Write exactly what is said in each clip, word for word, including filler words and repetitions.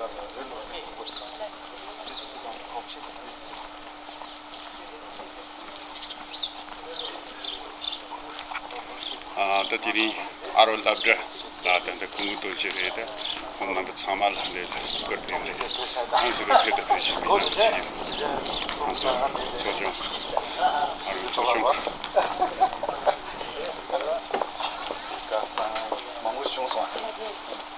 ཨ། ད་དེ་རིང་ཨ་རོ་སློབ་གྲྭ་ལ་ད་ལྟ་སྐུ་ངོ་རྡོ་རྗེ་རེད། ད་ཁོང་རྣམ་པ་ཚང་མ་ལ་ལས་ད་བསུ་བཀུར་ཕེབས་རེད། ཁོང་བསུ་བཀུར་ཕེབས་ད་ཕེབས་བཞིན་པའི་ཉམས་ཅིག་ཡིན། ཁོང་ཚོ་ཚོགས་ཆུང་། ཨ་རོ་ཚོགས་ཆུང་། མང་པོ་བྱུང་སོང་།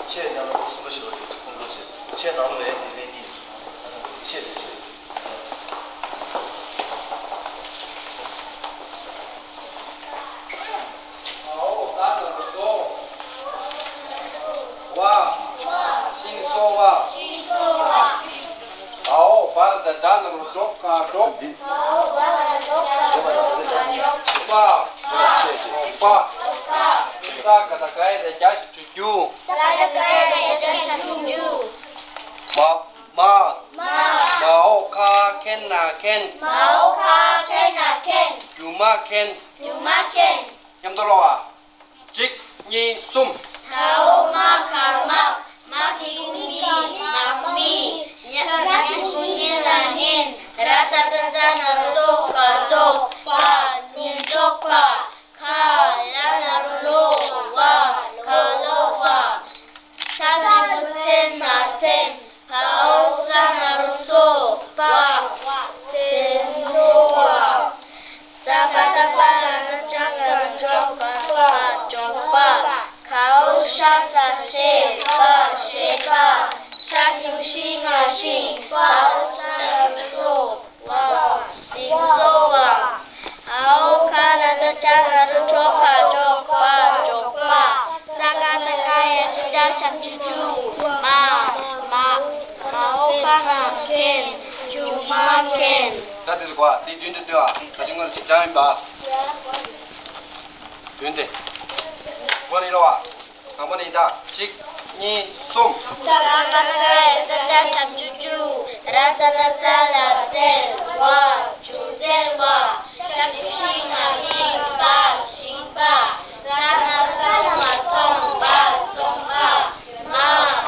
ཆེས་ནང་ལོགས་གསུམ་པ་ཞེས་པ་དེ་ཁོང་ཁྲོ་ཆེ། ཆེས་ནང་ལོགས་ལ་སྡེ་ཚན་གཉིས། ཆེས་དེ་སྲིད། ཨའོ་ད་ནང་སོ་བ། ཤིང་སོ་བ། ཨའོ་བར་ད་ད་ནང་སོ་ཁ་སྒྲོག་པ། ས་ག་ད་ག་ཡ་ད་རྒྱ་ཞབས་ཀྱུ་རྒྱུ། ས་ག་ད་ག་ཡ་ད་རྒྱ་ཞབས་ཀྱུ་རྒྱུ། མ། མ། མ། མའོ་ཁ་ཁེན་ན་མཁན། མའོ་ཁ་ཁེན་ན་མཁན། རྒྱུ་མ་མཁན། རྒྱུ་མ་མཁན། མཉམ་དུ་ཀློག་ཨ། གཅིག་གཉིས། གསུམ། ཐའོ་མ་གར་དམག། མ་གི་གུ་མི། དམག་མི། ཉ་ཉ་གི་གུ་ཉན་ལ་ཉན། ར་ཏ་ཏ་ཏ་ན་རོ་ཏོ་ག་རྡོག་པ། སྙན་རྡོག་པ། ཁ་ལ་ན་རོ་ལོ་བ། ཁ་ལོ་བ། ཚ་ཚ་ཚན་མ་ཚན། ཧའོ་ས་ན་རོ་སོ་བ། ཚན་སོ་བ། ས་པ་ཏ་པ་ར་ཏ་ཅ་ན་རོ་ཅོ་ག་པ། ཅོག་པ། ཁའོ་ཤ་ས་ཤེ་བ། ཤེ་བ། ཤ་གི་གུ་ཤིང་ང་ཤིང་། ཧའོ་ས་ན་རོ་སོ་བ། ཤིང་སོ་བ། ཨའོ་ཁ་ར་ཏ་ཅ་ན་རོ་ཁྲོ་ཁ་ཅོག་པ། ཅོག་པ། ས་ག་ད་ག་ཡ་ད་རྒྱ་ཞབས་ཀྱུ་རྒྱུ། མ། མ། མའོ་ཁ་ན་མཁན། རྒྱུ་མ་མཁན། ད་དེ་ཚོ་གོ་ཨ། དེ་མདུན་དུ་སྡོད་ཨ། ད་ཅི་སྔོན་ལ་ཅིག་སྦྱང་ཡིན་པ། མདུན་དེ། སྒོ་ནས་ལོག་ཨ། དང་པོ་ནས་ད། གཅིག་གཉིས། གསུམ། ས་ག་ད་ག་ཡ་ད་རྒྱ་ཞབས་ཀྱུ་རྒྱུ། ར་ཏ་ཏ་ཏ་ལ་རྩལ་བ། རྒྱུ་རྩལ་བ། ཤ་གི་གུ་ཤིང་ང་ཤིང་། པ། ཤིང་པ། ར་ན་རོ་རྩོ་མ་རྩོམ་པ། རྩོམ་པ། མ།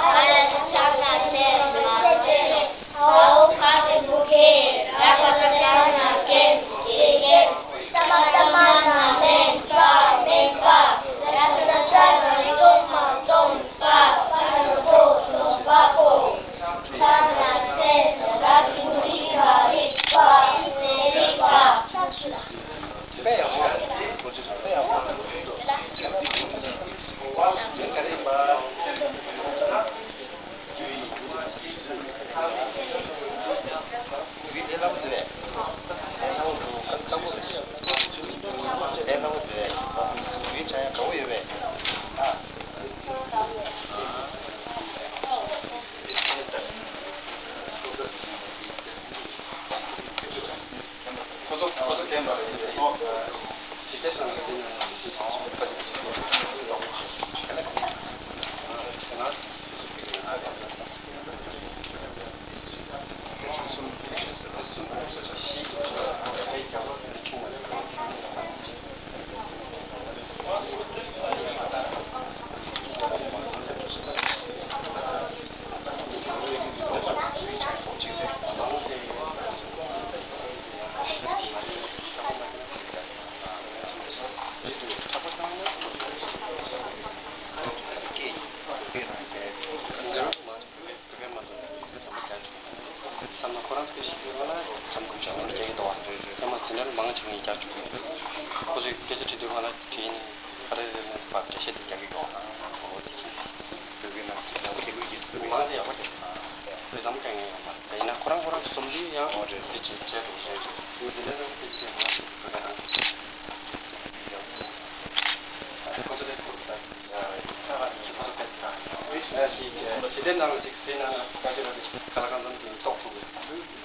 མ་ཡ་ཆ་ན་ཅན། མ་ཅན། ཧའོ་ཁ་གི་གུ་ཁེན། ར་ག་ད་ག་ན་རྐན། རྐན། ས་མ་ཏ་མ་ན་མེན། པ། མེན་པ། ར་ཏ་ཏ་ཏ་ན་རོ་རྩོ་མ་རྩོམ་པ། པ་ན་རོ་པོ། རྩོམ་པ་པོ། ཚ་ན་ཚན། ར་གི་གུ་རི་ག་རིག་པ། རྩེད་རིག་པ། དཔེ་ཡག་པོ། དཔེ་ཡག་པོ། ཁོ་ཚོ་ཁོ་ཚོ་བསྟན་པ་རེད། ཇི་སྐད་གསུངས་པའི་སེམས་ཉིད་ཀྱི་ཁ་ཅིག་ཁ་ཅིག་བསམ་ན་ཁོ་རང་ཚོ་ཞིག་ཡོད་ན་བསམ་ཁོམ་བྱ་བ་རྒྱག་གི་འདུག་བ། ཡང་མ་དེ་འདྲ་ལ་མང་ཆེ་ངས་རྒྱག་ཆོག་གི་རེད། ཁོ་ཚོས་སྐད་ཆ་དྲི་དུས་སྒང་ལ་དྲིས་ནས་ག་རེ་རེད་ལན་ཚོ་ཕར་འགྲེལ་བཤད་དེ་རྒྱག་གི་ཡོད། འོ་དེ་ཅི། བོད་སྐད་ནང་གི་ལོ་རྒྱུས་ཀྱི་ཐུགས་མང་ཆེ་ཡག་པོ་རེད། དཔེ་བསམ་རྒྱག་མཁན་ཡོད་མ་རེད། ཡིན་ན་ཁོ་རང་ཁོ་རང་གི་རྩོམ་འབྲི་ཡང་འོ་རེད། དེ་ཅི་བྱས་འགྲོ་བྱས་འགྲོ་ངས་དེ་འདྲ་ལ་དེ་ཅི་མང་ཞིག་བོད་སྐད་ནང་ཁོ་ཚོ་ལས་ཁོ་ད་ཁ་ཁ་ཅིག་ཁོ་ཚོ་སྐད་ཆ་ཞིག་ཇི་ལྟའི་ནང་ལ་ཅིག་ཟིན་ན་ན་ཁ་ཅིག་ལ་ཅིག་ཁ་ལ་གང་འཚམ་ཞིག་རྟོགས་ཐུབ་ཀྱི་རེད།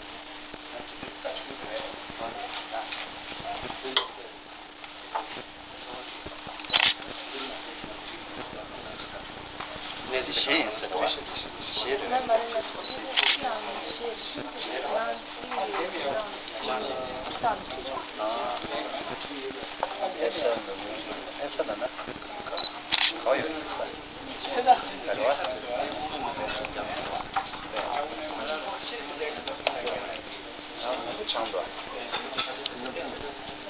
གཞས་ཡིན་ཟེར་བ། གཞས་རེད། ཨ། ཨེ་ས་ལ་ན། ཨེ་ས་ལ་ན། ག་ཡོད་ཨེ་ས། ག་རེ་བ། ཆང་དུ།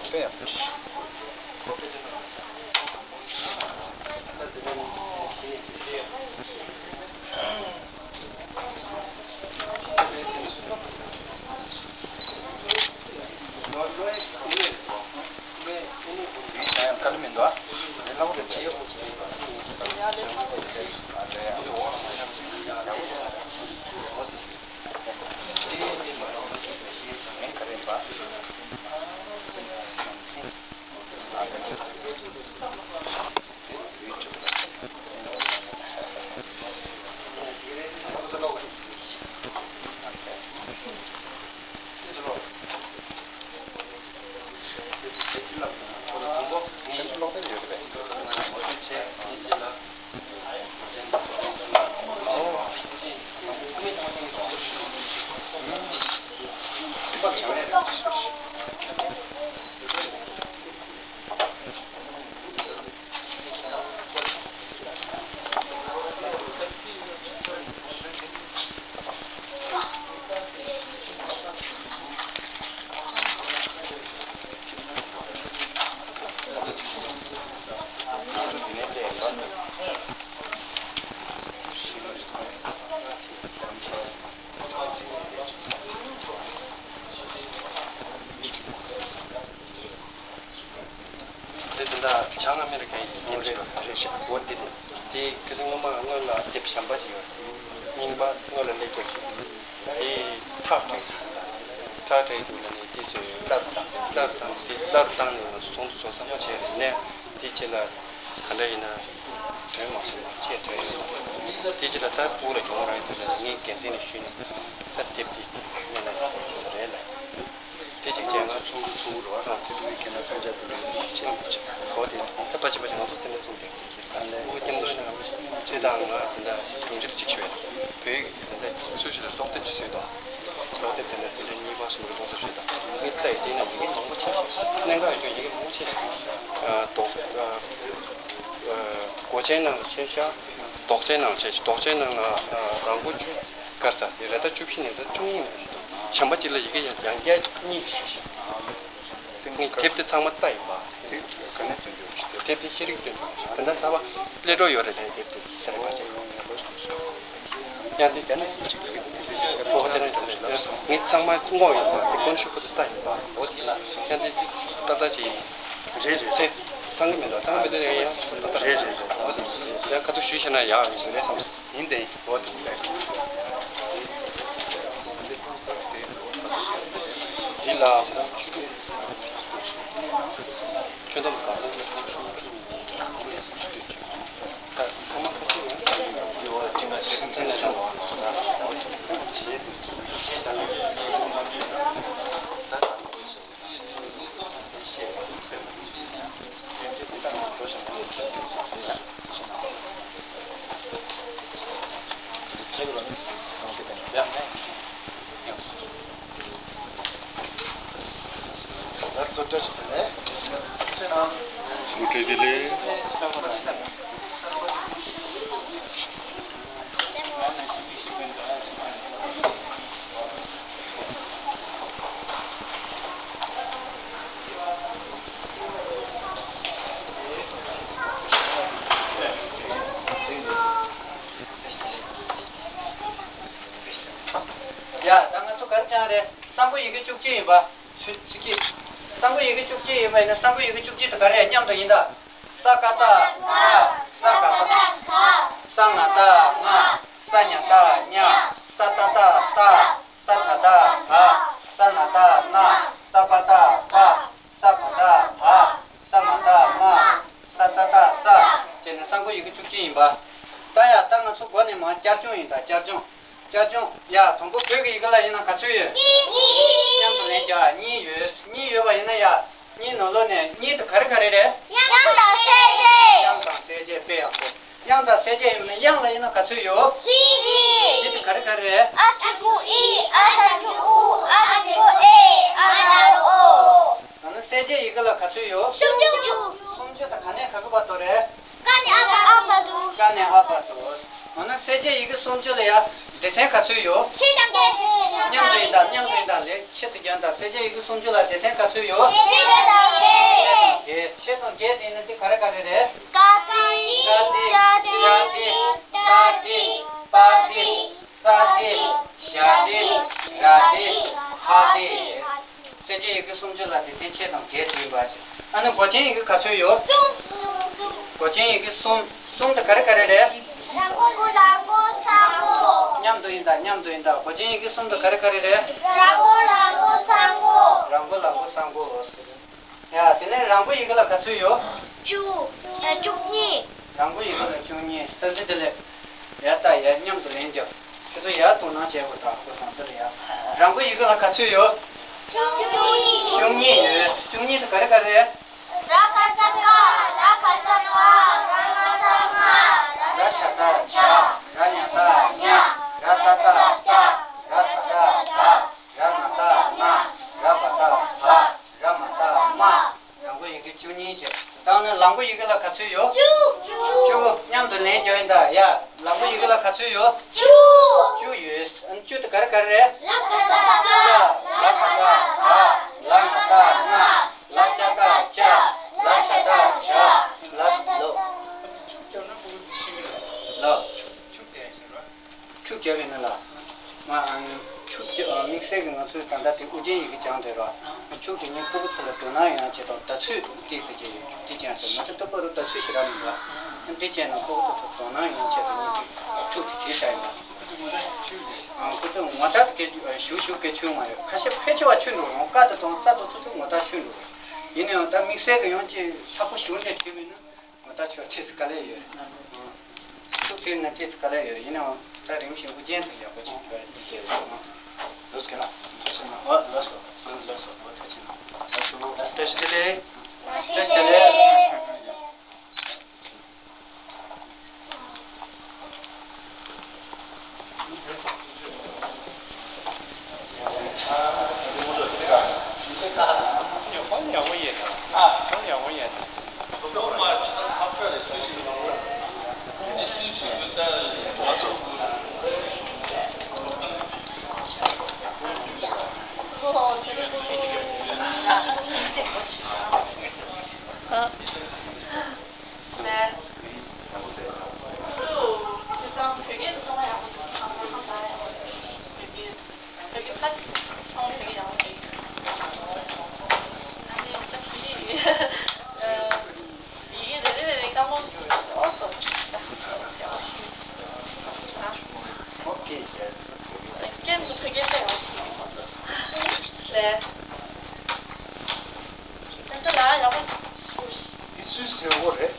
དཔེ་ཡག་པོ་ཞིག་དེ་དེ་འདྲ་བྱང་ཨ་མེ་རི་ཀའི་ཡི་གེ་རེད། རེད་ཤག་འོ་དེ་རེད། དེ་ཁ་སང་སྔོན་མ་སྔོན་ལ་དེབ་གཞན་པ་ཞིག་ཡོད། རྙིང་པ་སྔོན་ལ་སླེབས་རྒྱུ་ཞིག་དེ་ཁྲག་སྤྲད། ཁྲག་སྤྲད་དུས་ལ་ནི་དེ་ཚོས་སླར་བཏང་། སླར་བཏང་དེ་སླར་བཏང་ནས་ང་ཚོ་ཚོགས་འདུ་ཚོགས་ཚང་མ་བྱས་རེད་ནས་དེ་རྗེས་ལ་ག་འདྲ་ཡིན་ན་དོན་མ་སོང་བ་ཆེས་དོན་ཡོད་མ་རེད། དེ་རྗེས་ལ་ད་སྤུ་གུ་ལ་གྱོང་རག་ཡོད་དུས་ལ་ངས་འགན་འཛིན་ལ་ཞུས་ནས་ད་དེབ་དེ་ཉན་ན་རེད་ལ། དེ་གཅིག་བྱས་ང་ཚོ་ཚོགས་འདུ་རེད་བ། དེ་དུས་ཁྱེད་རང་བསམ་འཆར་དེ་འདྲ་བྱེད་ཀྱི་འདུག་འོ་དེ་ད་ཕལ་ཆེར་ཕལ་ཆེར་ང་ཚོ་དེ་འདྲ་ཚོགས་བསྡད་ཀྱི་འདུག་ཨ་ལས། ཁོ་མཉམ་དུ་ཡིན་ན་ང་ཚོ་ཁྱེད་དང་ང་དེ་འདྲ་གྲོས་འདེབས་གཅིག་ཞུ་ཡ། བོད་ཡིག་དེ་འདྲ་སུ་ཞིག་ལ་རྟོག་དེབ་ཅིག་བཟོས་དང་། རྟོག་དེབ་དེ་འདྲ་དེ་འདྲ་གཉིས་པ་གསུམ་གྱི་རྟོག་དེབ་བཟོས་དང་། ངས་ལྟ་ཡི་དེ་ནས་ཡི་གེ་མང་པོ་ཆེ་ཞིག་གནད་འགག་ཡོད་རྒྱུ་ཡི་གེ་མང་པོ་ཆེ་ཞིག་རྡོག་སྒོ་ཆེན་ནང་ལ་ཆེ་ཤག་རྡོག་ཆེན་ནང་ཆེ་ཤག་རྡོག་ཆེན་ནང་ལ་རང་མགོ་བཅུ་དཀར་ཚ་དེ་རེ་ད་བཅུ་བཞི་ནས་ད་བཅུ་གཉིས་མ་རེད་འདུག་གཞན་པ་གཅིག་ལ་ཡི་གེ་ཡང་ཡང་བསྐྱར་གཉིས་ཆེ་ཤག་ངས་དེབ་དེ་ཚང་མ་ལྟ་ཡིན་པ། དེ་ག་ནས་ཐོན་རྒྱུ་ཞིག་དེ། དེབ་དེ་ཤེས་རིག་སྟོན་པ་ཞིག་དེ་འདྲ་གསར་པ་སླེབས་འགྲོ་ཡོད་རེད་ལས། དེབ་དེ་གསར་པ་ཅིག་ཡང་དེ་ག་ནས་ཐོན་ཞིག་རེད། ཨོ་དེ་ནས་ཐོན་རེད། ངས་ཚང་མ་བསྔོགས་ཡིན་པ། དེ་དཀོན་མཆོག་ཁོ་ཚོ་ལྟ་ཡིན་པ། ཨོ་དེ་ཡང་དེ་ཏག་ཏག་ཅིག་རེད་རེད། ཚང་གི་མི་འདུག་ཚང་གི་མི་འདུག་ཡང་ཡང་ཏག་ཏག་རེད་རེད་རེད། ཨོ་དེ་ཡང་ཁ་ཐུག་ཞུས་ཤེ་ན་ཡག་ཡིན་རེད་བསམ། ཡིན་ཏེ། འོ་དེ་འདྲ། འདི་ལ་ཁོང་བཅུ་དྲུག་ཁྱོད་ཐམ་ག་ལ་ཁོང་བཅུ་དྲུག་ད་ཐ་མ་ཁ་ཅིག་ཡོད་ཅི་ང་ཆེ་ཚན་ལ་ཆུང་བ་ཞེས་ཞེས་ཀྱང་། ལགས་སོ། བཀྲ་ཤིས་བདེ་ལེགས། བཀྲ་ཤིས་བདེ་ལེགས། ཡ། ད་ང་ཚོ་ག་རེ་བྱ་རེད། གསང་སྒོ་ཡི་གེ་བཅུ་གཅིག་ཡིན་པ། ཚུ་ཚུ་གཅིག་གསང་སྒོ་ཡི་གེ་བཅུ་གཅིག་ཡིན་པ་ཡིན་ན་གསང་སྒོ་ཡི་གེ་བཅུ་གཅིག་དེ་ག་རེ་མཉམ་དུ་ཡིན་ད། ས་ཀ་བཏགས་སྔ། ས་ཀ་བཏགས་སྔ། ས་ང་བཏགས་སྔ། ས་ཉ་བཏགས་སྙ། ས་ཏ་བཏགས་སྟ། ས་ད་བཏགས་སྡ། ས་ན་བཏགས་སྣ། ས་པ་བཏགས་སྤ། ས་བ་བཏགས་སྦ། ས་མ་བཏགས་སྨ། ས་ཏ་བཏགས་སྩ། བྱས་ནས་གསང་སྒོ་ཡི་གེ་བཅུ་གཅིག་ཡིན་པ། ད་ཡ་ད་ང་ཚོ་འགོ་ནས་མར་བསྐྱར་སྦྱོང་ཡིན་ད། བསྐྱར་སྦྱོང་། བསྐྱར་སྦྱོང་། ཡ། དང་པོ་བོད་ཀྱི་ཡི་གེ་ལ་ཡིན་ན་ག་ཚོད་ཡོད། གཉིས། མཉམ་དུ་ལན་རྒྱག་གཉིས་ཡོད། གཉིས་ཡོད་པ་ཡིན་ན་ཡ། གཉིས་ནང་ལོགས་ནས་གཉིས་དེ་ག་རེ་ག་རེ་རེད། དབྱངས་དང་གསལ་བྱེད། དབྱངས་དང་གསལ་བྱེད་དཔེ་ཡག་པོ། དབྱངས་དང་གསལ་བྱེད་ཡིན་ན། དབྱངས་ལ་ཡིན་ན་ག་ཚོད་ཡོད། བཞི། བཞི་དེ་ག་རེ་ག་རེ་རེད། ཨ་ཐ་གུ་ཨི། ཨ་ཐ་གུ་ཨུ། ཨ་ཐ་གུ་ཨེ། ཨ་ན་རོ་ཨོ། ད་ནི་གསལ་བྱེད་ཡི་གེ་ལ་ག་ཚོད་ཡོད། སུམ་ཅུ། སུམ་ཅུ་དང་ག་ནས་ག་གི་བར་དུ་རེད། ཀ་ནས་ཨ་བར། ཨ་བར་དུ། ཀ་ནས་ཨ་བར་དུ། འོ་ན་གསལ་བྱེད་ཡི་གེ་སུམ་ཅུ་ལ་ཡ་སྡེ་ཚན་ག་ཚོད་ཡོད། ཕྱེད་དང་བརྒྱད། མཉམ་དུ་ཡིན་ད། མཉམ་དུ་ཡིན་ད་ལས། ཕྱེད་དང་བརྒྱད་ད། གསལ་བྱེད་ཡི་གེ་སུམ་ཅུ་ལ་སྡེ་ཚན་ག་ཚོད་ཡོད། ཕྱེད་དང་བརྒྱད། ཕྱེད་དང་བརྒྱད། ཕྱེད་དང་བརྒྱད་དེ་ནི་དེ་ག་རེ་ག་རེ་རེད། ཀ་ཏི། ཀ་ཏི། ཅ་ཏི། ཏ་ཏི། པ་ཏི། ཙ་ཏི། ཞ་ཏི། ར་ཏི། ཧ་ཏི། གསལ་བྱེད་ཡི་གེ་སུམ་ཅུ་ལ་སྡེ་ཚན་ཕྱེད་དང་བརྒྱད་ཡིན་པ། ཨ་ནི་མགོ་ཅན་ཡི་གེ་ག་ཚོད་ཡོད། གསུམ། མགོ་ཅན་ཡི་གེ་གསུམ། གསུམ་དེ་ག་རེ་ག་རེ་རེད། ར་མགོ་གུ་ལ་མགོ་ས་མགོ། མཉམ་དུ་ཡིན་ད། མཉམ་དུ་ཡིན་ད། མགོ་ཅན་ཡི་གེ་གསུམ་དེ་ག་རེ་ག་རེ་རེད། ར་མགོ་ལ་མགོ་ས་མགོ། ར་མགོ་ལ་མགོ་ས་མགོ། ཡ། དེ་ནས་ར་མགོ་ཡི་གེ་ལ་ག་ཚོད་ཡོད། བཅུ། ཨ། བཅུ་གཉིས། ར་མགོ་ཡི་གེ་ལ་བཅུ་གཉིས། བསྟན་འཛིན་བདེ་ལེགས། ཡ་ད་ཡ་མཉམ་དུ་ལེན་རྒྱུ། ཁྱོད་ཚོ་ཡ་དོ་སྣང་བྱེད་དགོས། ད་ཁོ་ཚང་འདི་ལ་ཡ། ར་མགོ་ཡི་གེ་ལ་ག་ཚོད་ཡོད། བཅུ་གཉིས། བཅུ་གཉིས་ཡོད། བཅུ་གཉིས་དེ་ག་རེ་ག་རེ་རེད། ར་ག་ཙ་ག་ར་ག་ཙ་ག་ར་ང་ཙ་ང་། ར་ཇ་ཏ་ཇ། ར་ཉ་ཏ་ཉ། ར་ཏ་ཏ་ཏ། ར་ད་ཏ་ད། ར་ན་ཏ་ན། ར་བ་ཏ་བ། ར་མ་ཏ་མ། ར་མགོ་ཡི་གེ་བཅུ་གཉིས་བྱས། ད་ནི་ལ་མགོ་ཡི་གེ་ལ་ག་ཚོད་ཡོད། བཅུ། བཅུ། མཉམ་དུ་ལེན་རྒྱུ་ཡིན་ད་ཡ། ལ་མགོ་ཡི་གེ་ལ་ག་ཚོད་ཡོད། བཅུ། བཅུ་ཡོད། ཨ་ནི་བཅུ་དེ་ག་རེ་ག་རེ་རེད། ལ་ག་ཏ་ལ། ལ་ག་ཏ་ལ། ལ་ང་ཏ་ང་། ལ་ཅ་ཏ་ཅ། ལ་ཇ་ཏ་ཇ། ལ་ལོ། ལོ། ཆུ་རྒྱབ་ཡིན་ན་ལ། ང་ཨང་། ཆུ་རྒྱབ། དམིགས་བསལ་གྱི་ང་ཚོས་ད་ལྟ་དེ་དབུ་ཅན་ཡི་གེ་སྦྱངས་བསྡད་རོགས། ཆུ་དེ་ཉིད་སྤུ་གུ་ཚོ་ལ་དོ་སྣང་ཡོང་ཡ་ཆེད་དུ་ད་ཚོད་ཏོག་ཙམ་བྱས་ཡོད། དེ་ཅན་ཚོ་ང་ཚོ་ལྟ་བུ་རུ་ད་ཚོད་ཞེ་དྲག་མི་འདུག་འདི་བྱས་ན་སྤུ་གུ་ཚོ་དོ་སྣང་ཡོང་ཆེད་དུ་ངས་དེ་ཆུ་དེ་བྲིས་བཞག་ཡོད། ཁོ་ཚོ་ངོ་རྟགས་དེ་གའི་ཞུ་ཞུ་གའི་ཆུ་མ་ཡོད། ཁ་ཤས་ཕལ་ཆེ་བ་ཆུ་འགྲོ་རུང་། ཀ་དེ་དང་ཙ་དེ་ཚོ་ཚོ་ངོ་རྟགས་ཆུ་འགྲོ་རུང་། ཡིན་ནའང་ད་དམིགས་བསལ་གྱི་ཡང་ཅིག་ཚ་པོ་ཞུ་འདྲ་བྲིས་མིན་ན། ང་ད་ཆོག་ཅེས་དཀའ་ལས་ཡོད། ཐུག་ཐུག་ན་ཅེས་དཀའ་ལས་ཡོད། ཡིན་ནའང་ད་རིམ་བཞིན་དབུ་རྒྱན་དུ་ཡག་པོ་ཅིག་འགྲོ་ཡ་འདི་བྱས་ཡོད། ལགས་སོ། ཨ། ལགས་སོ། ལགས་སོ། ལགས་སོ། བཀྲ་ཤིས་བདེ་ལེགས། བཀྲ་ཤིས་བདེ་ལེགས། ལགས། སྤྱིར་བཏང་བོད་སྐད་དེ་ཚང་མ་ཡག་པོ་འདུག་ཚང་མ་ཧང་སང་ཡག་པོ་འདུག་བོད་སྐད་བོད་སྐད་ཕལ་ཆེར་ཚང་མ་བོད་སྐད་ཡག་པོ་འདུག་ཨ་ནི་ད་བོད་ཡིག་ཡི་གེ་རེ་རེ་རེ་རེ་དཀའ་མོ་ཨོ་སོ་ད་ཚེ་ཨོ་ཤི་ཨོ་ཁེ། སྐད་ཚོ་བོད་སྐད་ལས་ཨོ་ཤི་ཁོ་ཚོ་ལས། ད་ལྟ་ལ་ཡག་པོ་ཞུ། འདི་སུའི་གསོལ་བ་རེད།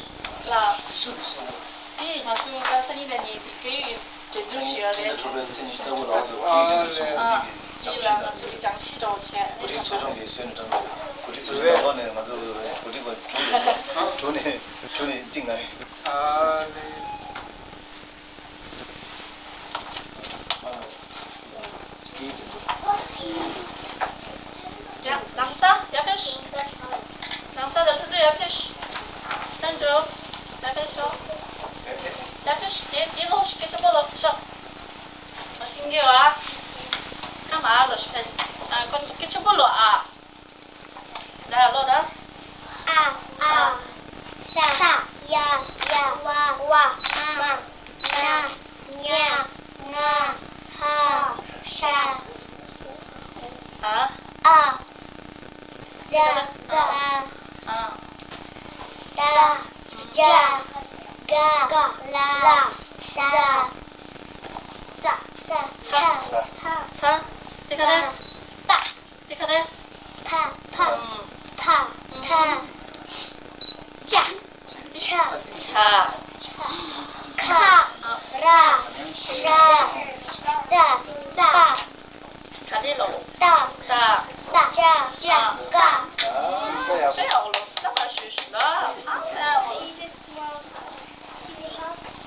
ལ། འདི་སུ་གི་གསོལ་བ་རེད། འདི་ང་ཚོ་ད་སང་ཉིན་གནངས་ཉིན་འདི་སྐད་ཡིག་འགྲན་བསྡུར་བྱེད་ཡ་རེད། ཨ་ལས། འདི་ལ་ང་ཚོ་གི་སྦྱང་གཞི་འདྲ་བོ་བྱས། གོ་སྒྲིག་ཚོགས་ཆུང་གིས་གསོལ་ནས་དྲངས་པའི་གོ་སྒྲིག་ཚོགས་ཆུང་ནང་ལོགས་ནས་ང་ཚོ་གོ་སྒྲིག་པ་དྲུག་ནས་དྲུག་ནས་དྲུག་ནས་གཅིག་ང་རེད། ཨ་ལས། ཡ། ལམ་སང་ཡར་ཕེབས། ལམ་སང་ལ་ལྷོད་ལྷོད་ཡར་ཕེབས། ལྷོད་འགྲོ། ཡར་ཕེབས་ཤོག་ཡར་ཕེབས། དེ་དེ་ལོགས་ཤིག་སྐད་ཆེན་པོ་ལོག་ཤོག་མ་ཤེས་ཀྱི་ཡོད་ཨ། ཁ་མ་ལོག་ཤིག་ཨ། ཁོ་ཚོ་སྐད་ཆེན་པོ་ལོག་ཨ། ད་ལོག་ད། ཨ། ཨ། ས། ས། ཡ། ཡ། ཝ། ཝ། མ། མ། ན། ཉ། ང་། ཧ། ཤ། ཨ། ཨ། ཛ། ཛ། ཨ། ད། ཇ། ག། ལ། ས། ཚ། ཚ། ཚ། ཚ། དེ་ག་རེ། ད། དེ་ག་རེ། ཕ། ཕ། ཨུམ། ཕ། ཕ། ཅ། ཆ། ཆ། ཁ། ར། ར། ཙ། ཙ། ག་དེ་ལོ། ཏ། ཏ། ཏ། ཅ། ཅ། ཀ། ཨུམ། ཨུམ། ཨུམ། ཨུམ། ཨུམ། ཨུམ། ཨུམ། ཨུམ། ཨུམ།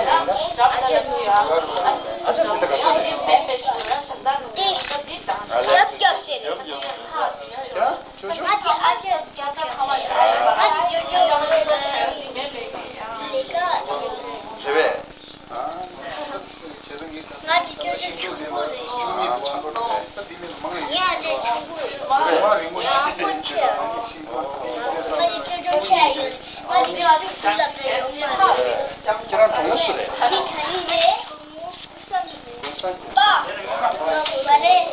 ཅག་མིན་ད། ཨ་ཅག་ནོར་འཛིན། ཨ་ཅག་འཛིན་ད་ག་ཚོད་རེད། ཨ་ལས། རྒྱབ་རྒྱབ་དེ་རེད། ཁྱེད་རང་ཅོ་ཅོ། ཨ་ཅག་ཨ་ཅག་རྒྱབ་རྒྱབ་རེད། ཨ་ཅག་ཅོ་ཅོ་ལས་ཀ་རེད་པས། ཨ། ང་གི་ཅོ་ཅོ་ཆུང་ཀུ་རེད། ཨ། ཆུང་ཀུ་རེད། ངའི་ཨ་ཅག་ཆུང་ཀུ་རེད། ང་ཨ་མ་ཆེ། ང་གི་ཅོ་ཅོ་ཆེ་ཡོད་རེད། ང་གི་ཅོ་ཅོ་ལ་བས་ཡོད་མ་རེད། ཁྱེད་རང་གྲོགས་པོ་སུ་རེད། འདི་ག་རེ་རེད། གོང་ས་གི། གོང་ས་གི། མ་རེད།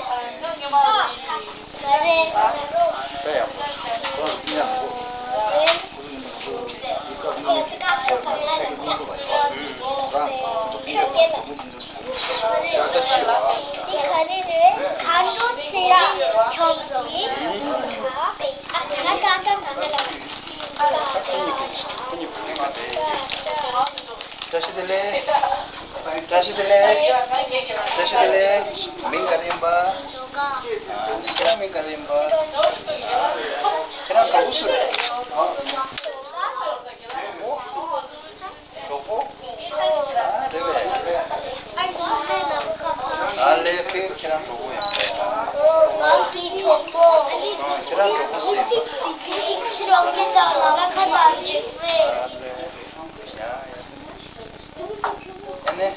མ་རེད། ད་ཡག་པོ། ཁོང་གཉིས་ཡག་པོ། འདི་ག་རེ་རེད། གར་འགྲོ་ཚེ་རིང་ཁྱོད་ཚོ། ཁྱེད་གཉིས་ཀྱི་ཁྱེད་གཉིས་བུ་ལོན་མ་རེད། བཀྲ་ཤིས་བདེ་ལེགས། བཀྲ་ཤིས་བདེ་ལེགས། བཀྲ་ཤིས་བདེ་ལེགས། མིང་ག་རེ་ཡིན་པ། ཁྱེད་རང་མིང་ག་རེ་ཡིན་པ། ཁྱེད་རང་གྲོགས་པོ་སུ་རེད། གྲོགས་པོ། གྲོགས་པོ། ཨ་རེད་པས། ཨ་ལས། ཁོས་ཁྱེད་རང་གྲོགས་པོ་ཡིན་པས། ཁྱེད་རང་གྲོགས་པོ་སུ་ཡིན་པ། ཨ་ལས། ཡ་ཡ། ཨ་ནི།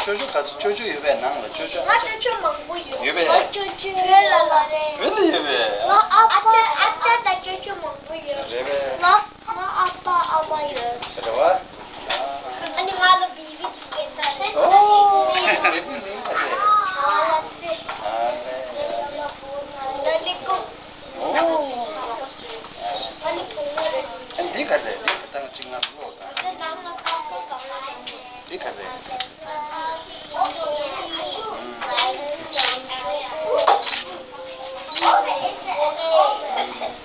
ཅོ་ཅོ་ག་ཚོད། ཅོ་ཅོ་ཡོད་པས། ནང་ལ་ཅོ་ཅོ། ང་ཅོ་ཅོ་མང་པོ་ཡོད། ཡོད་པས། ང་ཅོ་ཅོ་བོད་ལ་ལ་རེད། བོད་ལ་ཡོད་པས། ང་ཨ་ཅག་ཨ་ཅག་དང་ཅོ་ཅོ་མང་པོ་ཡོད། རེད་པས། ང་ང་ཨ་ཕ་ཨ་མ་ཡོད། རེད་པ། ཨ་ནི་ང་ལ་བེ་བི་ཅིག་སྐྱེས་ད་རེད། ཨོ། བེ་བི་མིང་ག་རེད། ང་ལ་ཚེ། ཨ་ལས། ད་ནི་ཀོ། ཨོ། ཨ་ནི་བུ་མོ་རེད། ཨ་འདི་ག་རེད། འདི་ག་ད་ཅིག་ང་ལོ་ད། འདི་ག་རེད།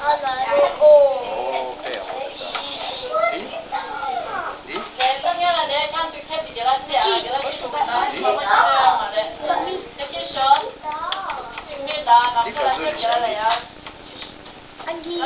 ཨ་ལ་རེད། ཨོ། ཨོ་ཕེ། ཨོ་ད། འདི། འདི། འདི་ག་ཚོད་རེད། བཅུ་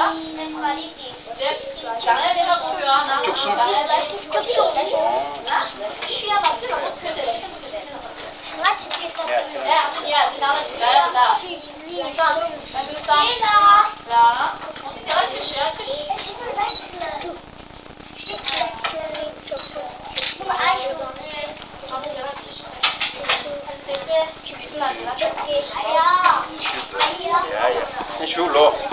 གསུམ། ཞུ་ལོ།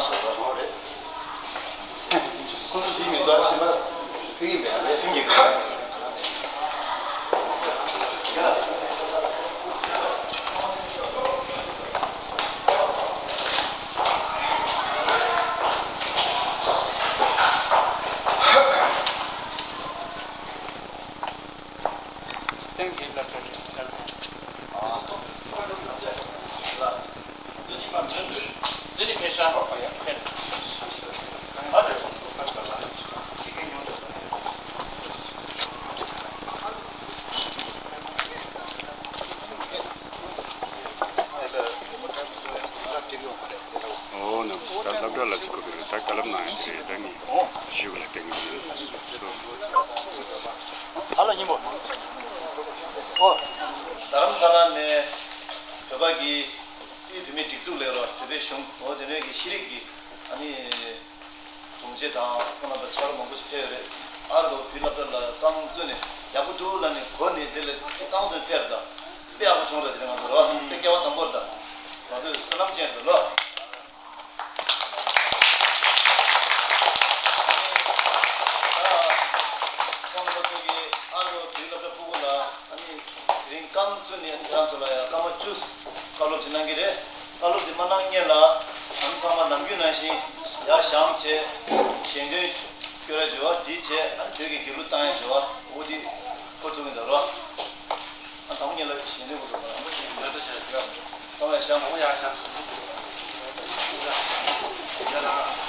ཚེ་རིང་། ཁོང་ཚོ་འདི་མི་འདུག་ཨ། གཞན་པ་ཕེབས་ཀྱི་མེད་ཨ། སེམས་ཀྱི་སེམས་ཀྱི་བསླབ་བྱ་རེད། འདི་ནི་ཕེབས་ཤག་འོ་ན་ད་སློབ་གྲྭ་ལ་ཅིག་གོ་གི་རེད། ད་བཀའ་སློབ་གནང་ཡ་ཅིག་རེད། ད་ངས་ཞུ་གི་ལ་སྟེང་གི་ཡིན། ཧ་ལ་སྙིང་པོ། ཨོ། རྡ་རམ་ས་ལ་ནས་བོད་པ་གི་དབུས་བོད་མིའི་སྒྲིག་འཛུགས་ལས་རོགས་བོད་པའི་གཞུང་འོ་དེ་འདྲའི་གི་ཤེས་རིག་གི་ཨ་ནི་དྲུང་ཆེ་དང་ཁོང་རྣམ་པ་ཕྱག་རོགས་མང་པོ་ཞིག་ཕེབས་ཡོད་རེད། ཨ་རོ་བོད་སློབ་གྲྭ་ལ་རྐང་བཙུགས་ནས་ཡག་པོ་འདུག་ལབ་ནས་གོ་ནས་དེ་ལ་རྐང་བཙུགས་ཕེབས་དང་དཔེ་ཡག་པོ་བྱུང་ར། དེ་རིང་ང་ཚོ་རོགས་དཔེ་སྐལ་བ་བཟང་པོ་རེད། ད་ང་ཚོས་སེམས་ལམ་ཅན་རེད་ལོ། ཁོང་ཚོ་གིས་ཨ་རོ་བོད་སློབ་གྲྭ་ཕྲུ་གུ་ལ་ཨ་ནི་དེ་རིང་རྐང་བཙུགས་ནས་ཨ་ནི་ཁྱེད་རང་ཚོ་ལ་ཡང་སྐར་མ་བཅུ་བཀའ་སློབ་ཅིག་གནང་གི་རེད། བཀའ་སློབ་དེ་མ་གནང་སྔོན་ལ་ཨ་ནི་ཚང་མ་ནམ་རྒྱུན་ནང་བཞིན་ཡར་བཞེངས་བྱས་ཞལ་འདོན་སྐྱོར་ཡ་བྱེད་པ་དེ་བྱས། ཨ་ནི་བོད་ཀྱི་དགེ་ལུགས་བཏང་ཡ་བྱེད་པ་འོ་དེ་འགོ་བཙུགས་གི་འདུག་རོགས། ཨ་དང་པོ་ཉིད་ལ་ཞལ་འདོན་དགོས་འདུག་ག་ལ་མོ་ཞིག་ལ་འདྲ་ཆ་ཡོད། ཚང་མས་ཤང་མོ་ཡག་ཤང་། ཡ་ལ།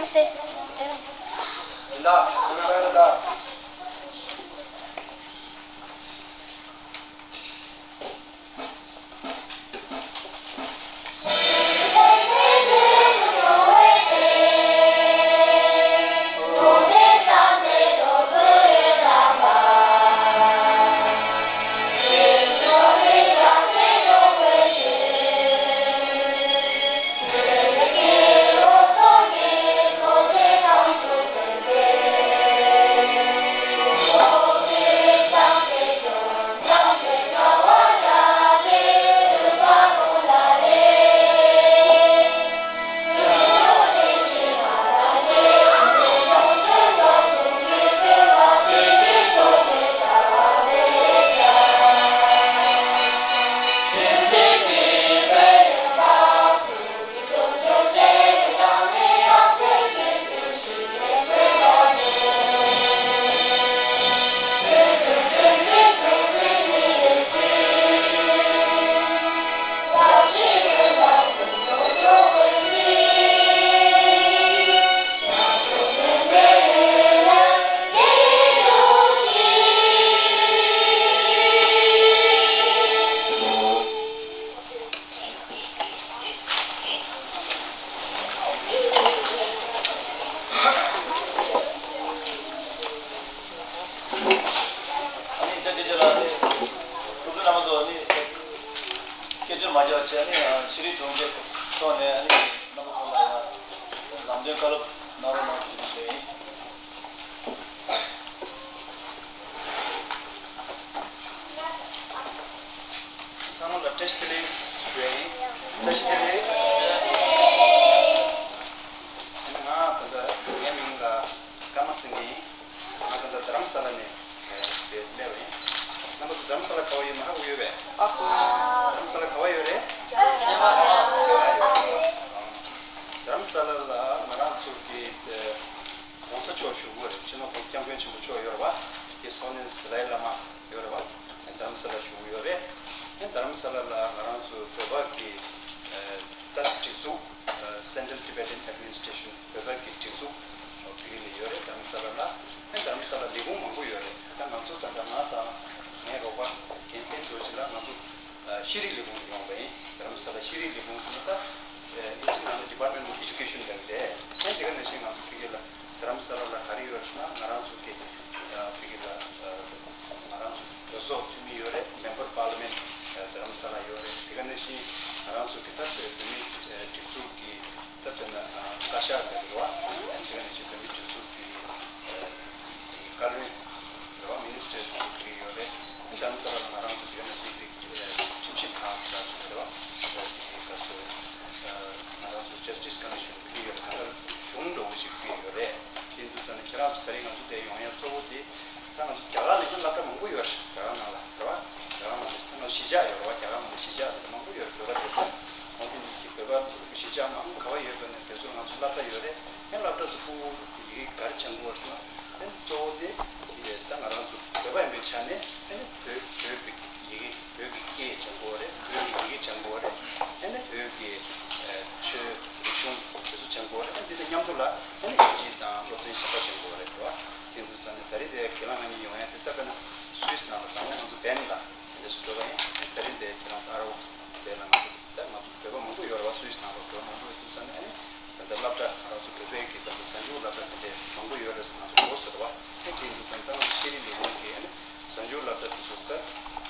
ཡིན་ད། སོང་ས་ཡིན་ད། ཨ་ནི་ད་དེ་རྗེས་ལ་ནི་སློབ་ཕྲུག་རྣམ་པ་ཚོ་ནི་སྐད་ཅོར་མ་རྒྱག་བྱས་ནི་ཤེས་རིག་དྲུང་ཆེ་མཆོག་ནས་ཨ་ནི་རྣམ་པ་ཚོ་ལ་ཡང་ལམ་སྟོན་བཀའ་སློབ་གནང་རོགས་གནང་ཞེས་ཞུ་ཡིན། ཚང་མ་ལ་བཀྲ་ཤིས་བདེ་ལེགས་ཞུ་ཡ་ཡིན། བཀྲ་ཤིས་བདེ་ལེགས། ང་ད་ལྟ་ངའི་མིང་ལ་ཀརྨ་སེང་གེ་ཡིན། ང་ད་ལྟ་རྡ་རམ་ས་ལ་ནས་སླེབས་པ་ཡིན། རྣམ་པ་ཚོ་རྡ་རམ་ས་ལ་ག་པར་ཡོད་མ་ཧ་གོ་ཡོད་པས། རྡ་རམ་ས་ལ་ག་པར་ཡོད་རེད། རྡ་རམ་ས་ལ་ལ་ང་རང་ཚོ་གི་༸གོང་ས་མཆོག་བཞུགས་ཡོད་རེད། སྤྱི་ནོར་༸གོང་ས་༸སྐྱབས་མགོན་ཆེན་པོ་མཆོག་ཡོད་རེད་པ། His Holiness Dalai Lama ཡོད་རེད་པ། རྡ་རམ་ས་ལ་བཞུགས་ཡོད་རེད། རྡ་རམ་ས་ལ་ལ་ང་རང་ཚོ་བོད་པ་གི་ད་སྒྲིག་འཛུགས་Central Tibetan Administration བོད་པ་གི་སྒྲིག་འཛུགས་བོད་ལ་ཡོད་རེད། རྡ་རམ་ས་ལ་ལ་རྡ་རམ་ས་ལ་ལས་ཁུངས་མང་པོ་ཡོད་རེད། ད་ང་ཚོ་ད་ལྟ་ང་དང་ངའི་རོགས་པ་རྒན་བསྟན་རྡོ་རྗེ་ལགས་ང་ཚོ་ཤེས་རིག་ལས་ཁུངས་ནས་ཡོང་བ་ཡིན། རྡ་རམ་ས་ལ་ཤེས་རིག་ལས་ཁུངས་ཟེར་ན་ད་ཨིན་ཇིའི་ནང་ལ་Department of Education ལབ་ཀྱི་རེད། ཡང་དེ་ག་ནང་བཞིན་ང་ཚོ་ཕ་གི་ལ་རྡ་རམ་ས་ལ་ལ་ག་རེ་ཡོད་རེད་ཟེར་ན་ང་རང་ཚོ་གི་ཕ་གི་ལ་ང་རང་ཚོ་གྲོས་ཚོགས་འཐུས་མི་ཡོད་རེད། Member Parliament རྡ་རམ་ས་ལ་ཡོད་རེད། དེ་ག་ནང་བཞིན་ང་རང་ཚོ་གི་ད་བོད་མིའི་སྒྲིག་འཛུགས་ཀྱི་ད་དཔེར་ན་བཀའ་ཤག་ལབ་ཀྱི་རེད་བ། དེ་ག་ནང་བཞིན་བོད་མིའི་སྒྲིག་འཛུགས་ཀྱི་བཀའ་བློན་རེད་བ། Minister ཕེབས་ཀྱི་ཡོད་རེད། ད་ལྟ་ས་ལ་ང་རང་ཚོ་དེ་ག་ནང་བཞིན་དེ་ཁྲིམས་ཞིབ་ཁང་ཟེར་ལབ་ཀྱི་ཡོད་རེད་བ། དེ་ག་སོ་ང་རང་ཚོ་Justice Commission ཕེབས་ཀྱི་ཡོད་རེད། ད་ལྟ་གཞུང་འདྲ་བོ་ཞིག་ཕེབས་ཀྱི་ཡོད་རེད། དེ་འདུག་ཙང་ནས་ཁྱེད་རང་ཚོ་ད་རེས་ང་ཚོ་དེ་ཡོང་ཡ་གཙོ་བོ་དེ་ད་ང་ཚོ་རྒྱ་གར་ལ་ཡང་སློབ་གྲྭ་མང་པོ་ཡོད་རེད། རྒྱ་གར་ནང་ལ་རེད་བ། རྒྱ་གར་ནང་ལ་ད་ང་ཚོ་གཞིས་ཆགས་ཡོད་རེད་བ། རྒྱ་གར་ནང་ལ་གཞིས་ཆགས་དེ་མང་པོ་ཡོད་རེད། བོད་པ་སྡོད་ས། འོ་དེ་འདི་ཁྱི་བོད་པ་གཞིས་ཆགས་མང་པོ་ག་བ་ཡོད་པ་ནས་དེ་ཚོར་ང་ཚོ་སློབ་གྲྭ་ཡོད་རེད། ཡང་སློབ་གྲྭ་ཚོ་ཕྲུ་གུ་ཡི་གེ་ག་རེ་སྦྱང་དགོས་ཟེར་ན། ཨ་ནི་གཙོ་བོ་དེ་ཡི་གེ་ད་ང་རང་ཚོ་བོད་པ་ཡིན་པའི་ཆ་ནས་ཨ་ནི་བོད་བོད་ཀྱི་ཡི་གེ་བོད་ཀྱི་སྐད་སྦྱང་དགོས་རེད། བོད་ཀྱི་ཡི་གེ་སྦྱང་དགོས་རེད། ཨ་ནི་བོད་ཀྱི་ཆོས་རིག་གཞུང་དེ་ཚོ་སྦྱང་དགོས་རེད། ཨ་ནི་དེ་དང་མཉམ་དུ་ལ་ཨ་ནི་ཨིན་ཇི་དང་སློབ་ཚན་གཞན་པ་སྦྱང་དགོས་རེད་བ། དེ་འདུག་ཙང་ནས་ད་རེས་དེ་ཁྱེད་རང་ང་གཉིས་ཡོང་ཡ་དེ་ད་དཔེར་ན་སུད་སི་ནང་ལ་དང་པོ་ང་ཚོ་བན་ལ་དེ་འདྲ་ཞིག་འགྲོ་ག་ཡིན། ཨ་ནི་ད་རེས་དེ་ཁྱེད་རང་ཚོ་ཨ་རོ་དེ་ལ་ང་ཚོ་ད་ང་ཚོ་བོད་པ་མང་པོ་ཡོད་རེད་བ། སུད་སི་ནང་ལ་བོད་པ་མང་པོ་ཡོད་དུས་ཙང་ནས་ཨ་ནི་ད་ལྟ་སློབ་གྲྭ་ང་རང་ཚོ་བོད་པའི་གི་ད་ལྟ་གཟའ་མཇུག་སློབ་གྲྭ་དེ་འདྲས་མང་པོ་ཡོད་རེད་ཟེར་ང་ཚོ་གོ་སོང་རེད་བ། ཨ་དེ་འདུག་ཙང་ད་ང་ཚོ་ཤེས་རིག་ལས་ཁུངས་ཀྱིས་ཨ་ནི་གཟའ་མཇུག་སློབ་གྲྭ་དེ་ཚོ་ད་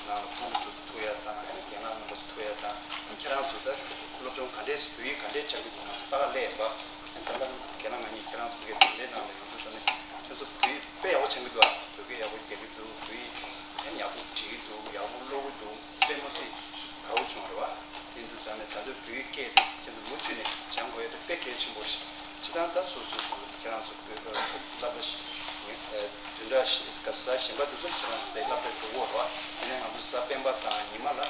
ནང་ལ་ཕྲུ་གུ་ཚོ་ཐུག་ཡ་དང་ཨ་ནི་རྒན་ལགས་རྣམ་པ་ཚོ་ཐུག་ཡ་དང་ཨ་ནི་ཁྱེད་རང་ཚོ་ད་སློབ་སྦྱོང་ག་འདྲས་བོད་ཡིག་ག་འདྲས་སྦྱང་གི་འདུག་ང་ཚོ་ལྟ་ག་སླེབས་ཡིན་པ། ཨ་ནི་ད་ལྟ་ཁྱེད་རང་ང་གཉིས་ཁྱེད་རང་ཚོ་བོད་སྐད་དེ་འདྲས་ནང་ལ་ཡོང་དུས་ཙང་ནས་ཁྱེད་ཚོ་བོད་ཡིག་དཔེ་ཡག་པོ་སྦྱང་གི་འདུག་ཨ། བོད་སྐད་ཡག་པོ་རྒྱག་གི་འདུག་བོད་ཡིག་ཨ་ནི་ཡག་པོ་འབྲི་གི་འདུག་ཡག་པོ་ཀློག་གི་འདུག་དཔེ་མི་སྲིད་དགའ་བོ་བྱུང་རེད་བ། དེ་འདུག་ཙང་ནས་ད་ལྟ་བོད་ཡིག་སྐད་དེ་ཁྱེད་ཚོ་མུ་མཐུད་ནས་སྦྱང་དགོས་ཡ་དེ་དཔེ་གལ་ཆེན་པོ་རེད། སྤྱིར་བཏང་ད་སོ་སོ་སོ་ཁྱེད་རང་ཚོ་བོད་སློབ་གྲྭ་ཞིག་བདུན་ཕྲག་ཞིག་ག་ས་གཞན་པ་དེ་ཚོ་ཁྱེད་རང་ཚོ་དེ་སློབ་གྲྭར་འགྲོ་གི་ཡོད་རེད་བ། དེ་ནས་ང་ཚོ་གཟའ་སྤེན་པ་དང་ཉི་མ་ལ་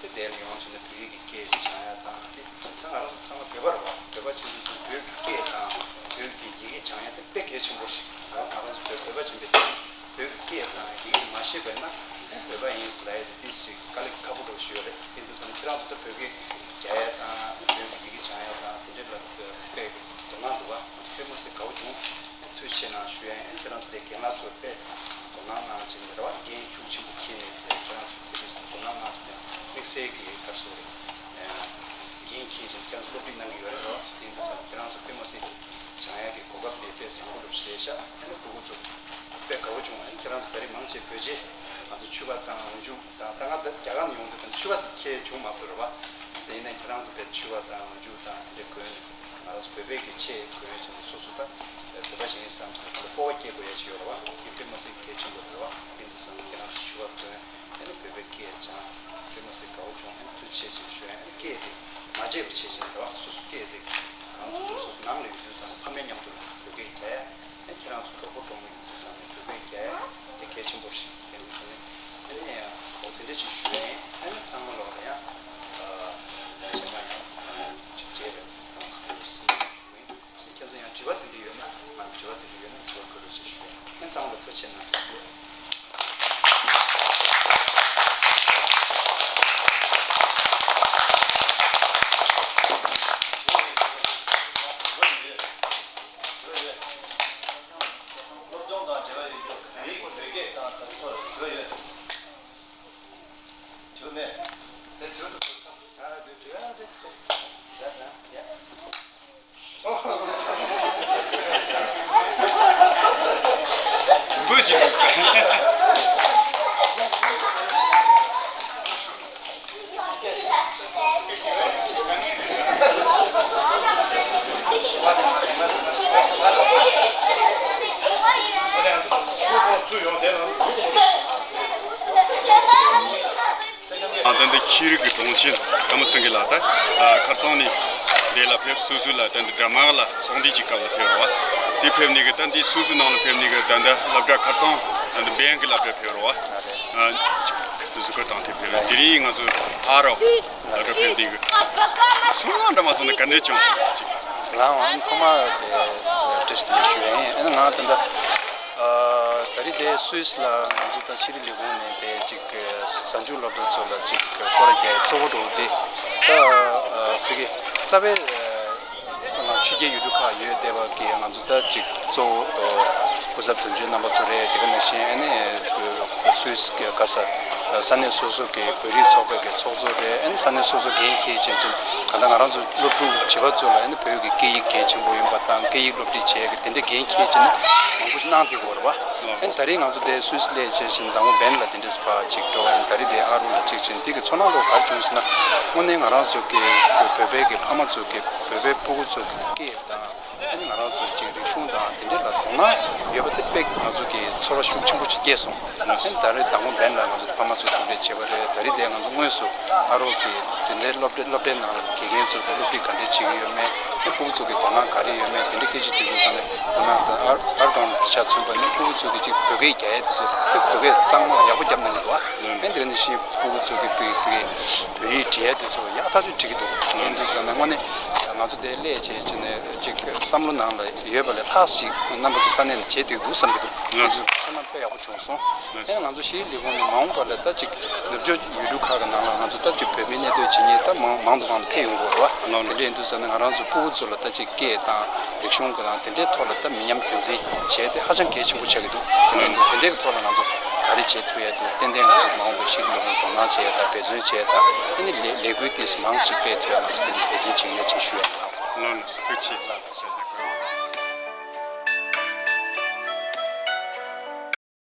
དེ་དེར་ཡོང་བྱས་ནས་བོད་ཡིག་གི་སྐད་སྦྱང་ཡ་དང་དེ་ད་ང་རང་ཚོ་ཚང་མ་བོད་པ་རེད་བ། བོད་པ་ཆེན་པོ་ཚོ་བོད་ཀྱི་སྐད་དང་བོད་ཀྱི་ཡི་གེ་སྦྱང་ཡ་དེ་དཔེ་གལ་ཆེན་པོ་ཞིག་རེད་བ། ང་རང་ཚོ་བོད་བོད་པ་ཆེན་པོའི་དེ་བོད་ཀྱི་སྐད་དང་ཡི་གེ་མ་ཤེས་པ་ཡིན་ན་བོད་པ་ཡིན་ཟེར་ལབ་ཡ་དེ་ཏིས་ཞིག་དཀའ་ལས་ཁག་པོ་འདྲ་ཞིག་ཡོད་རེད། དེ་འདུག་ཙང་ཁྱེད་རང་ཚོ་ད་བོད་སྐད་རྒྱག་ཡ་དང་བོད་ཀྱི་ཡི་གེ་སྦྱང་ཡ་དང་དེ་འདྲའི་ལ་དཔེ་དོ་སྣང་འདུག་བ། དཔེ་མི་སྲིད་དགའ་ ཅིག་རེད་བ། འགན་ཤུགས་ཆེན་པོ་འཁྱེར་ནས་ཁྱེད་རང་ཚོ་དེ་རིང་སང་དོ་སྣང་གནང་ཐུབ་ཡ་དམིགས་བསལ་གྱི་ག་རེ་ཟེར་དགོས་རེད། འགན་འཁྱེར་བྱས་ནས་ཁྱེད་རང་ཚོ་སློབ་ཁྲིད་གནང་གི་ཡོད་རེད་བ། དེ་ཡིན་དུས་ཙང་ཁྱེད་རང་ཚོ་དཔེ་མ་སྲིད་སྦྱང་ཡ་གི་གོ་སྐབས་དེ་དཔེ་བཟང་པོ་འདྲ་པོ་ཞིག་རེད་ཤག་ཨ་ནི་སྤུ་གུ་ཚོ་དཔེ་དགའ་བོ་བྱུང་། ཨ་ནི་ཁྱེད་རང་ཚོ་ད་རེས་མང་ཆེ་བོད་རྗེས་ང་ཚོ་ཕྱུ་པ་དང་འོག་འཇུག་དང་། ད་ང་ད་རྒྱ་གར་ནས་ཡོང་དུས་ད་ཕྱུ་པ་ཁྱེད་བྱུང་མ་སོང་རེད་བ། དེ་ཡིན་ན་ཁྱེད་རང་ཚོ་དཔེ་ཕྱུ་པ་དང་འོག་འཇུག་དང་དེ་འདྲ་གོན་ནས། ང་རང་ཚོ་བོད་པའི་གི་ཆས་གོན་བྱས་ནས་སོ་སོ་ད་བོད་པ་ཞིག་ཡིན་བསམ་བྱས་ནས་སྤོབས་པ་སྐྱེ་དགོས་ཡ་ཞིག་ཡོད་རེད་བ། དེ་དཔེ་མ་སྲིད་གལ་ཆེན་པོ་རེད་བ། དེ་འདུག་བསམ། ཁྱེད་རང་ཚོ་ཕྱུ་པ་གོན། ཨ་ནི་བོད་པའི་སྐད་སྦྱང་། དཔེ་མ་སྲིད་དགའ་བོ་བྱུང་། ཨ་ནི་ཐུགས་རྗེ་ཆེ་ཞུ། ཨ་ནི་སྐད་དེ་མ་བརྗེད་པ་བྱེད་བྱས་ནས་རེད་བ། སོ་སོ་སྐད་དེ་གང་དུ་འདུག་སོ་སོ་ནང་ལ་ཡོད་དུས་ཙང་ཕ་མའི་མཉམ་དུ་བོད་སྐད་རྒྱག་ཡ། ཨ་ནི་ཁྱེད་རང་ཚོ་གྲོགས་པོ་གྲོགས་མོ་ཡོད་དུས་ཙང་ནས་བོད་སྐད་རྒྱག་ཡ་དེ་གལ་ཆེན་པོ་ཞིག་དེ་འདུག་བསམ་ནས། ཨ་ནི་ཡང་འོ་དེ་འདྲ་ཞིག་ཞུ་ཡ་ཡིན། ཨ་ནི་ཚང་མ་ལོག་ལ་ཡང་ཨ་གཞན་པ་ཡང་ཅིག་རྗེས་ལ་ཡང་ཁ་ཡོད་སྲིད་ཞུ་གི་ཡིན། ཁྱེད་ཚོ་ཡང་དྲི་བ་དེ་འདྲ་ཡོད་ན། ང་ལ་དྲི་བ་དེ་འདྲ་ཡོད་ན་དྲི་བ་བཀོད་རོགས་ཅེས་ཞུ། ཁྱེད་ཚང་ལ་ཐུགས་རྗེ་གནང་། སློབ་སྦྱོང་དང་འབྲེལ་བ་ཡོད་རྒྱུ་བོད་ཡིག་བོད་སྐད་དང་དེ་ཚོར་དྲི་བ་ཡོད། དྲི་བ་མེད། དེ་དྲི་བ་དེ་ཚོ་ཨ་དེ་དྲི་བ་དེ་དེ་ཡ་ཡ་ཡ། འབོད་ཀྱི་འདུག་ཟེར། ཚུར་ཡོང་དེ་ལ། ཨ། ད་ལྟ་ཤེས་རིག་གི་གྲོང་ཁྱེར་ཀརྨ་སེང་གེ་ལགས་ད་ཁ་རྩང་ནས་འདི་ལ་ཕེབས། སོ་སོ་ལ་ད་འདི་དྲ་དམངས་ལ་ཚོགས་འདུ་ཅིག་སྐབས་ལ་ཕེབས་རོགས། དེ་ཕེབས་ནས་གི་ད་འདི་སོ་སོའི་ནང་ལ་ཕེབས་ནས་གི་ད་ལྟ་སློབ་གྲྭ་ཁ་རྩང་ད་འདི་བན་གི་སློབ་གྲྭ་ཕེབས་རོགས། ཨ་གཟིགས་སྐོར་དང་དེ་ཕེབས། དེ་རིང་ང་ཚོ་ཨ་རོགས་སློབ་གྲྭ་ཕེབས་འདི་གི་སོང་ང་འདྲ་མ་སོང་ན་ག་འདྲ་བྱུང་། ལའང་ཐོག་མ་དེ་བཀྲ་ཤིས་བདེ་ལེགས་ཞུ་ཡ་ཡིན། ཨ་ནི་ང་ད་ལྟ། ཨ། ད་རེས་དེ་སུད་སི་ལ་ང་ཚོ་ད་ཤེས་རིག་ལས་ཁུངས་ནས་དེ་ཅིག་གཟའ་མཇུག་སློབ་གྲྭ་ཚོ་ལ་ཅིག་སྐོར་ར་རྒྱག་གཙོ་བོ་འགྲོ་དེ་ད་ཨ་ཕ་གི་རྩ་བའི་ཨ་ང་ཕྱི་རྒྱལ་ཡུལ་གྲུ་ཁག་ཡོད་བསྡད་པ་གི་ང་ཚོ་ད་ཅིག་གཙོ་བོ་ཨ་སྐུ་ཚབ་དོན་གཅོད་རྣམ་པ་ཚོ་རེད། དེ་ག་ནང་བཞིན་ཨ་ནི་སུད་སི་གི་ག་ས་ས་གནས་སོ་སོ་གི་བོད་རིགས་ཚོགས་པའི་གི་ཚོགས་གཙོ་རེད། ཨ་ནི་ས་གནས་སོ་སོ་འགན་འཁྱེར་བྱས་ཅིག་ག་ད་ང་རང་ཚོ་སློབ་ཕྲུག་བྱིས་པ་ཚོ་ལ་ཨ་ནི་བོད་ཀྱི་སྐད་ཡིག་གལ་ཆེན་པོ་ཡིན་པ་དང་སྐད་ཡིག་སློབ་ཁྲིད་བྱེད་ཡ་གི་དེ་འདྲའི་འགན་འཁྱེར་བྱས་ནས་མང་པོ་ཞིག་གནང་བསྡད་ཡོད་རེད་བ། ཨ་ནི་ད་རེས་ང་ཚོ་དེ་སུད་སི་སླེབས་བྱས་ཤིང་མདང་དགོང་བན་ལ་དེ་འདྲས་ཕར་ཅིག་འགྲོ་བ་ཡིན། ད་རེས་དེ་ཨ་རུ་ལ་ཅིག་ཕྱིན། དེ་གི་ཚོར་སྣང་ལོ་ག་རེ་བྱུང་ཟེར་ན། དངོས་གནས་ང་རང་ཚོ་གི་བོད་པའི་གི་ཕ་མ་ཚོ་གི་བོད་པའི་སྤུ་གུ་ཚོ་གི་སྐད་དང་། ཨ་ནི་ང་རང་ཚོའི་ཅིག་རིག་གཞུང་དང་དེ་འདྲའི་ལ་དོ་སྣང་ཡོད་པ་དེ་དཔེ་ང་ཚོ་གི་ཚོར་བ་ཤུགས་ཆེན་པོ་ཅིག་སྐྱེས་སོང་། ཨ་ནི་ད་རེས་མདང་དགོང་བན་ལ་ང་ཚོ་ཕ་མ་ཚོ་གྲོགས་འདྲེས་བྱས་པ་རེད། ད་རེས་དེ་ང་ཚོ་དངོས་སུ་ཨ་རོགས་ཀྱི་འཛིན་གྲྭའི་སློབ་གྲྭ་སློབ་གྲྭའི་ནང་ལ་དགེ་རྒན་ཚོ་གི་སློབ་ཁྲིད་ག་འདྲས་བྱེད་ཀྱི་ཡོད་མེད། ཨ་ནི་སྤུ་གུ་ཚོ་གི་དོ་སྣང་ག་རེ་ཡོད་མེད་དེ་འདྲའི་སྐད་ཆ་དྲིས་དུས་ཙང་ནས་དོ་སྣང་དང་ཨར་ཨར་ཀང་ཆ་མཚོན་པ་ནི་སྤུ་གུ་ཚོ་གི་ཅིག་བོད་སྐད་རྒྱག་ཡས་དེ་ཚོ་དཔེ་བོད་སྐད་གཙང་མ་ཡག་པོ་རྒྱབ་གནང་གི་འདུག་ཨ། ཨ་ནི་དེ་ནི་ཤི་སྤུ་གུ་ཚོ་གི་བོད་བོད་ཡིག་བྲིས་ཡ་དེ་ཚོ་ཡག་ཐག་ཆོད་བྲིས་ཀྱི་འདུག་ཨ་ནི་དུས་ཙང་ནས་དངོས་གནས་ང་ཚོ་དེ་སླེབས་བྱས་བྱས་ནས་ཅིག་བསམ་བློ་ནང་ལ་ཡོད་པ་ལས་ལྷག་ཞིག་རྣམ་པ་ཚོ་ས་གནས་ནས་བྱེད་བསྡད་འདུག་བསམ་གྱི་འདུག་ང་ཚོ་ཚོར་སྣང་དཔེ་ཡག་པོ་བྱུང་སོང་། ཨེ་ང་ཚོ་ཤེས་རིག་ལས་ཁུངས་ནས་མ་འོངས་པ་ལ་ད་ཅིག་ནུབ་ཕྱོགས་ཡུལ་གྲུ་ཁག་གི་ནང་ལ་ང་ཚོ་ད་ཅིག་བོད་མི་གནས་སྡོད་བྱེད་མཁན་ད་མང་མང་དུ་མང་དུ་འཕེལ་ཡོང་གི་རེད་བ། དེ་འདྲ་ཡིན་དུས་ཙང་ནས་ང་རང་ཚོ་སྤུ་གུ་ཚོ་ལ་ད་ཅིག་སྐད་དང་རིག་གཞུང་གི་དང་དེ་འདྲའི་ཐོག་ལ་ད་མི་ཉམས་རྒྱུན་འཛིན་བྱས་ཏེ་ཧ་ཅང་གལ་ཆེན་པོ་ཆགས་ཀྱི་འདུག་དེ་འདྲ་ཡིན་དུས་དེ་འདྲའི་ཐོག་ལ་ང་ཚོ་ག་རེ་བྱེད་ཐུབ་ཡ་འདུག་ཏན་ཏན་ང་ཚོ་མ་འོངས་པའི་ཤེས་རིག་ལས་ཁུངས་དོ་སྣང་བྱེད་ཡ་དང་འབད་བརྩོན་བྱེད་ཡ་དང་ཨེ་ནི་ལས་ལས་འགུལ་དེ་མང་ཞིག་སྤེལ་ཐུབ་ཡ་ང་ཚོ་དེ་འདྲ་འབད་བརྩོན་བྱེད་ཀྱི་ཡོད་ཅེས་ཞུ་ཡ་ཡིན། ལགས་ཐུགས་རྗེ་ཆེ། ལགས་ཐུགས་རྗེ་ཆེ།